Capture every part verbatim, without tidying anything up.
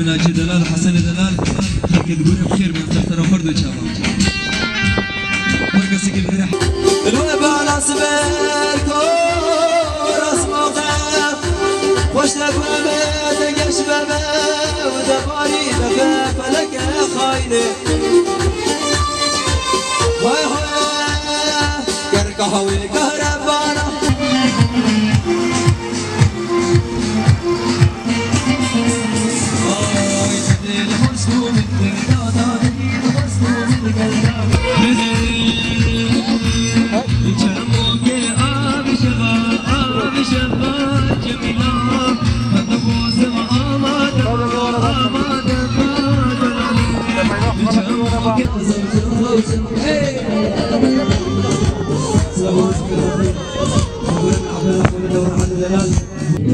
Lacê delal, Hesenê delal, xelkê digore bi xêr bin, ser sera xwe re çavan. Her kesê ke bigire. Dilwe bala siber ko rasma xwe. Xweş de bebe, de geş bebe, de barî bebe, feleke xayne. Vay hoye, ger kahwe kahrebana.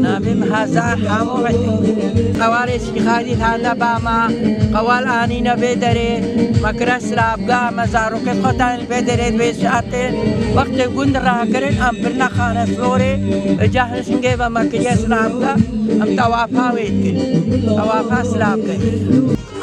Navê min Hazar Hamo Etin. Qewalê Şîxadî hate ba me, qewal anîne vê derê, me kire silavgeha, me zarokê xwe dan li vê derê, di vê saetê wextê gund rakirin, em birine Xanesorê, îca hingê ve me kiriye silavgeh, em tewafa wê dikin. Tewafa silavgehê.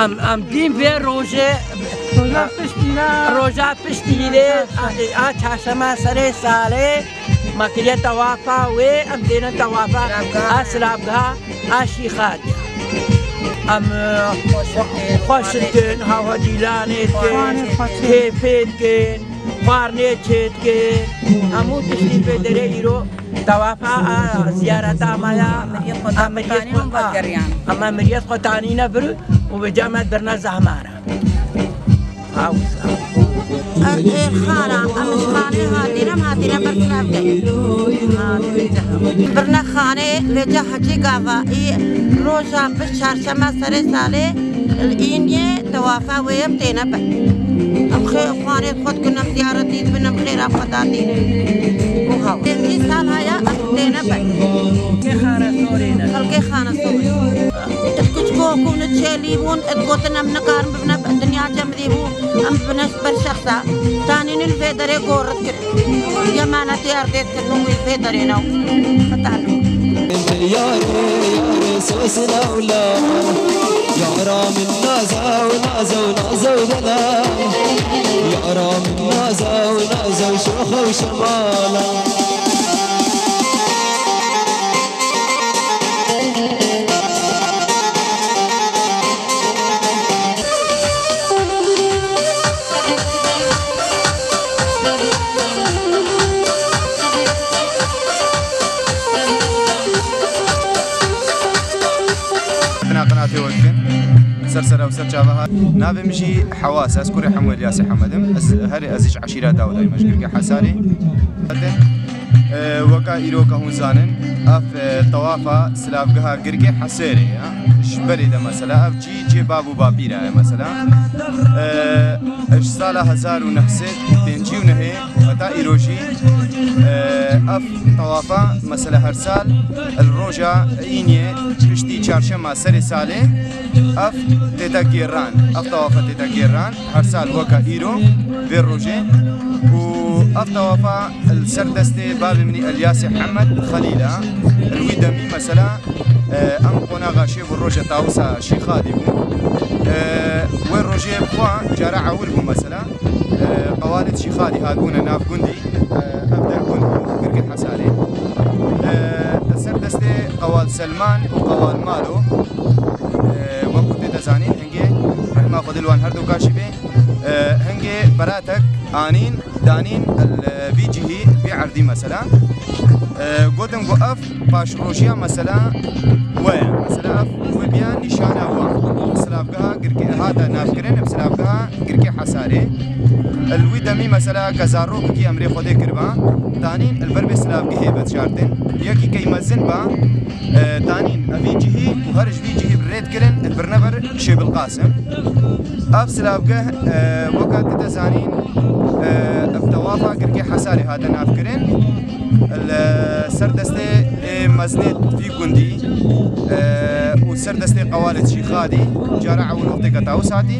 Em, em dîn vê rojê, Roja piştî ne. Roja piştî ne, a, a çarşema serê salê, me kiriye tewafa wê, em têne tewafa Silavgeha. A silavgeha, a Şîxadî. Em, e, xweş dikin, hawa dîlanê dikin, Xwarê xweş. Kêfê dikin, xwarinê çê dikin. Hemû tiştî vê derê îro tewafa a ziyareta me ya. Miriyet xwe a miriyet xwe a. Em e miriyet xwe tanîne vir û vêca me birine zehmara. Ew, ê xana, em ji xanê hatîne, em hatîne ber silav keyin. Birine xanê, vêca hecî gava, î roja bi çarşema serê salê, li Îniyê tewafa wê em têne ber. Em xê xanê xwe dikin, em ziyaretî dibin, em xêra xwe datînin. Û haw. Pêncî sal haya em têne ber. Xelkê Xanesorê ne. Xelkê Xanesorê. Di kuçko ku ne çêlî bûn, digotin em nikarin bibine dinya cem Dî bû, em bibine ji ber şexsa, tanînin vê derê gorit kir. Yemanetî erdê dikirin û wî vê derê ne. Heta ne. Yare, yare, sosna ula. Yara min naza û naza û naza û dela. Yara min naza û naza û şoxa û şemala. Hatina qinatê we dikin. Ser sera û ser çava hat. Navê min jî Hewas e, ez kurê Hemû Elyasê Hemed im. Ez herê, ez jî ji eşîra Dawda yim, ji Girkê Hesarê. E, weka îro ke hûn zanin, ev, e, tewafa silavgeha Girkê Hesêrê ye. Ji berê de mesela ev cî cê bav û bapîra ye mesela. E, ji sala hezar û neh sed pêncî û nehê heta îro jî, e, ev tewafa mesela her sal li roja Îniyê piştî çarşema serê salê ev tête gêran, ev tewafa tête gêran. Her sal weke îro vê rojê û ev tewafa li ser destê bavê min î Elyasê Hemed Xelîl e. Li wî demî mesela, e, em qonaxa şev û roja tawisa Şîxadî bûn. E, wê rojê bi xwe cara ewil bû mesela. E, qewalê Şîxadî hatibûne nav gundî. E, ev der gund bû, Girkê Hesarê. E, li ser destê qewal Selman û qewal Malo. E, wekû tê de zanîn, hingê rehma Xwedê li wan her du ka jî bê. E, hingê beratek anîn, danîn li vî cihî, vî erdî mesela. E, gotin ku ev paşrojiya mesela we ye. Mesela ev wê biya nîşana wan. Silavgeha Girkê hate navkirin, bi silavgeha Girkê Hesarê. Li wî demî mesela ke zarokekî emrê Xwedê kiriba, danîn li ber vê silavgehê veşartin. Yekî key mezin ba, e, danîn evî cihî û her ji vî cihî bi rê dikirin, li birine ber Şêbilqasim. Ev silavgeh, e, weke tu dizanîn, e, ev tewafa Girkê Hesarê hate navkirin. Li ser destê, e, mezinê vî gundî, e, û ser destê qewalê Şîxadî, cara ewil wextê ke tawis hatî.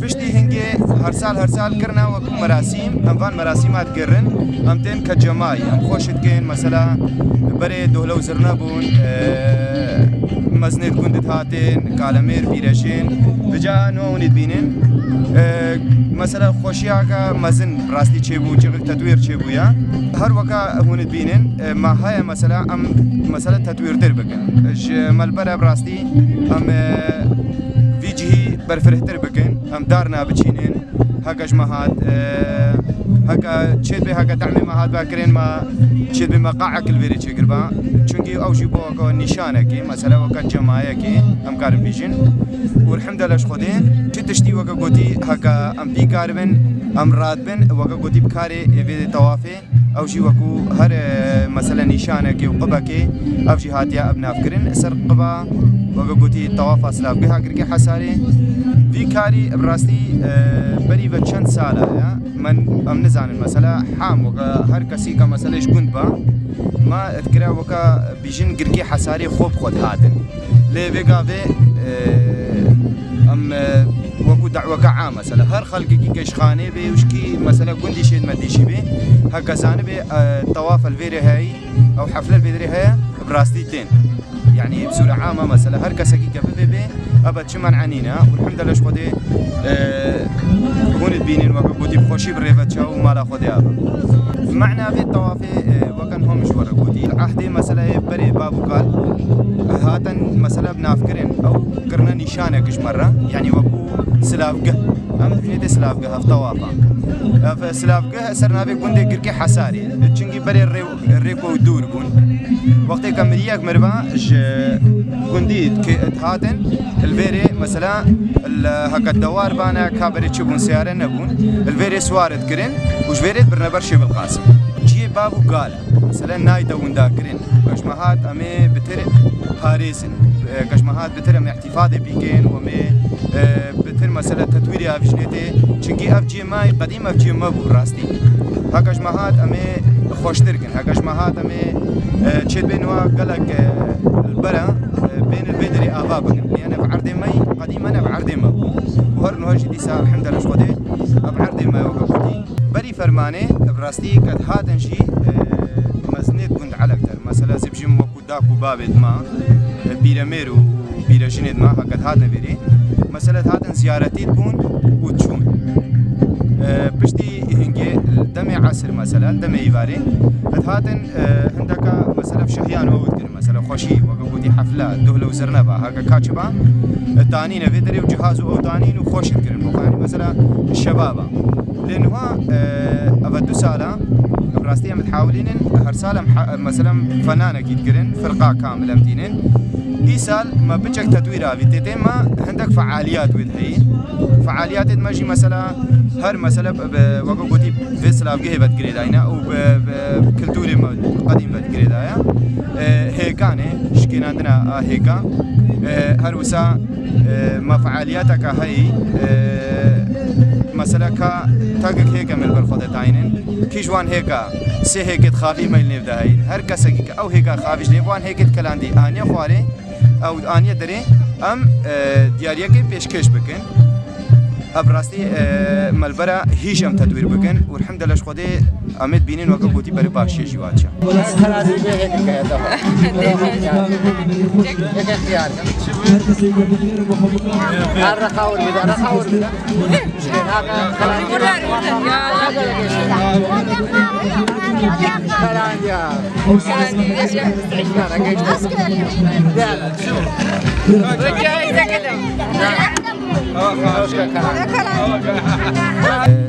Piştî hingê her sal, her sal kirina wekû merasîm, em van merasîma digirin, em tên ke cemayî, em xweş dikin, mesela berê dohle û zirne bûn, e, Mezinê di gund dihatin, kalemêr, pîrejên, vêca no hûn ê dibînin. E, mesela xweşiyaka mezin rastî çêbû, çiqik tetwîr çêbûya. Her weka hûn ê dibînin, e, ma heye mesela em mesela tetwîrtir bikin. Ji me li ber e bi rastî em, e, vî cihî berfirehtir bikin, em darna biçînin. Heke ji me hat, e, heke çêt bê, heke tehmê me hat vekirin, me çêt bê me qaek li vêrê çêkirba. Çunkî ew jî bo weke nîşanekê, mesela weke cemayekê em karin bêjin. Û elhamdulillah ji Xwedê çi tiştî weke gotî, heke em vî kar bin, em rad bin, weke gotî bi karê ê vê tewafê. Ew jî wekû her, e, mesela nîşanekê û qibekê, ev jî hatiye ev nav kirin. Ser qiba, weke gotî, tewafa silavgeha Girkê Hesarê. Vî karî bi rastî, e, berî ve çend sala ye. Min, em nizanin mesela, ham weke her kesî ke mesela ji gund ba, ma dikire weke bîjin Girkê Hesarê xwe bi xwe dihatin. Lê vê gavê, e, em, e, wekû daweke am, mesela her xelkekî ke ji xanê bê û ji kî mesela gundî şêd me dîşî bê, heke zanibê, e, tewaf li vêrê heyî, ew hefle li vêrê heye, bi rastî tên. Yanî bi sûre am e, mesela her kesekî ke bivê bê, ebe çi men'e nîne. Û elhamdulillah ji Xwedê, e, hûn dibînin weke gotî bi xweşî bi rê ve çaw û mala Xwedê abe. Mena vê tewafê, e, weke niha min ji we re gotî. Ehdê mesela ê berê bav û kal hatin mesela bi nav kirin. Ew kirine nîşanek ji me re. Yanî wekû silavgeh. Em dibînê tê silavgeh, ev tewafa. Ev silavgeh ser navê gundê Girkê Hesarê. Çunkî berê rê, rêko dûr bûn. Wextê ke miriyek miriba ji gundî ke dihatin, li vêrê mesela li heke dewar bane, ka berê çi bûn, seyare nebûn. Li vêrê siwar dikirin û ji vêrê birine ber Şêbil Qasim. Cihê bav û kal e. Mesela nayde winda kirin. Ka ji me hat em ê bitir parêzin. Ka ji me hat bitir em îhtîfadê bîkin û em ê, e, bitir mesela tetwîrê avîjnê tê. Çunkî ev cihê me yê qedîm ev cihê me bû rastî. Heke ji me hat em ê xweştir kin. Heke ji me hat em ê, e, çêt bên wa gelek, e, li bera, e, bên li vê derê ava bikin. Yanî ev erdê me yî qedîm e, ev erdê me bû. Û her niha jî dîsa elhamdulillah ji Xwedê ev erdê me weke gotî. Berî fermanê, bi rastî ke dihatin jî, e, mezinê di gund elektir. Mesela zê bijîm wekû dak û bavê dima, e, pîremêr û pîrejinê dima, heke dihatin vêrê. Mesela dihatin ziyaretî dibûn û çûn. E, piştî hingê demê esir mesela, demê îvarê, dihatin, e, hindeka mesela şehiyan û ew dikirin. Mesela xweşî, weke gotî hefle, duhle û zirneba, heke ka çi ba, e, danîne vê derê û cihaz û ew danîn û xweş dikirin. Bo xwe, yanî mesela şebaba. Lê niha, e, eve du sala, bi rastî em dihewilînin, her sal em he-, mesela fenanekî dikirin, firqa kamil em tînin. Îsal me piçek tetwîr avîtê tê, me hindek fealiyat wê diheyî. Fealiyatê me jî mesela her mesela bi, bi, weke gotî vê silavgehê ve digirêdayne û bi, bi kulturê me qedîm ve digirêdaye. E, hêkanê, şikênandina a hêka. E, her wisa, e, me fealiyateke heyî, e, mesela ka tegek hêke me li ber xwe de tayînin. Kî ji wan hêka, sê hêkê dixavî me li nêv de heyîn. Her kesekî ke ew hêka xavî ji nêv wan hêkê dikelandî aniye xwarê, ew aniye derê em, e, diyariyekê pêşkêş bikin. Ev rastî, e, me li bera hîj em tedwîr bikin û elhamdulillah ji Xwedê em ê dibînin weke gotî berê baş çê jî waçe. Her reqa wir bide, reqa wir bide.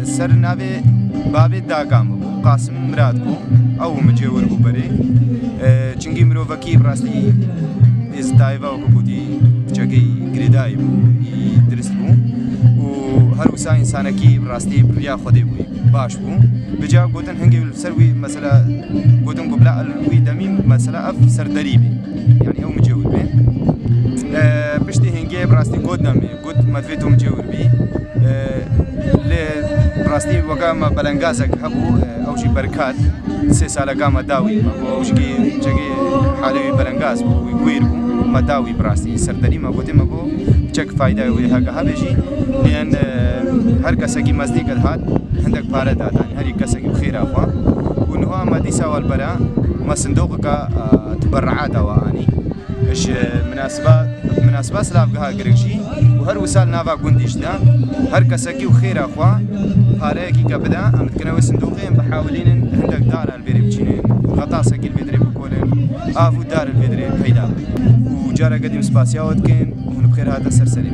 Ser navê bavê daka min bû, Qasim Mirad bû. Ew min cêwir bû berê. E, çingî mirovekî bi rastî êzitayê ve wekî gotî piçekî girêdayî bû, î dirist bû. Û her wisa însanekî bi rastî bi riya Xwedê bû, baş bû. Vêca gotin hingê li ser wî mesela gotin ku bila li wî demî mesela ev serderî bî. Yanî ew min cêwir bê. E, piştî hingê bi rastî got demê. Got, me divê tu min cêwir bî. E, lê rastî weke me belengazek hebû, e, ew jî berkat. Sê saleka me dawî, me got, ew jî çekê halê wî belengaz bû, wî gwîr bû. Me dawî bi rastî serderî me gotê, me got, çek fayda wê heke hebê jî. Yên, e, her kesekî mezdî ke dihat, hindek pare datan, herî kesekî bi xêra xwe. Û niha me dîsa welbera, me sindoqeka, e, teberruata we anî. Ji minasiba, minasiba silavgeha girik jî û her wisa li nava gundî jî de her kesekî û xêra xwe pareyekî ke bide, em dikine wê sindoqê, em bihewilînin hindek dara li vêrê biçînin, xetasekî li vê dirê bikolin, av û dar li vê dirê peyda bin. Û careke dî em spasiya we dikin û hûn bi xêr hatin ser serê.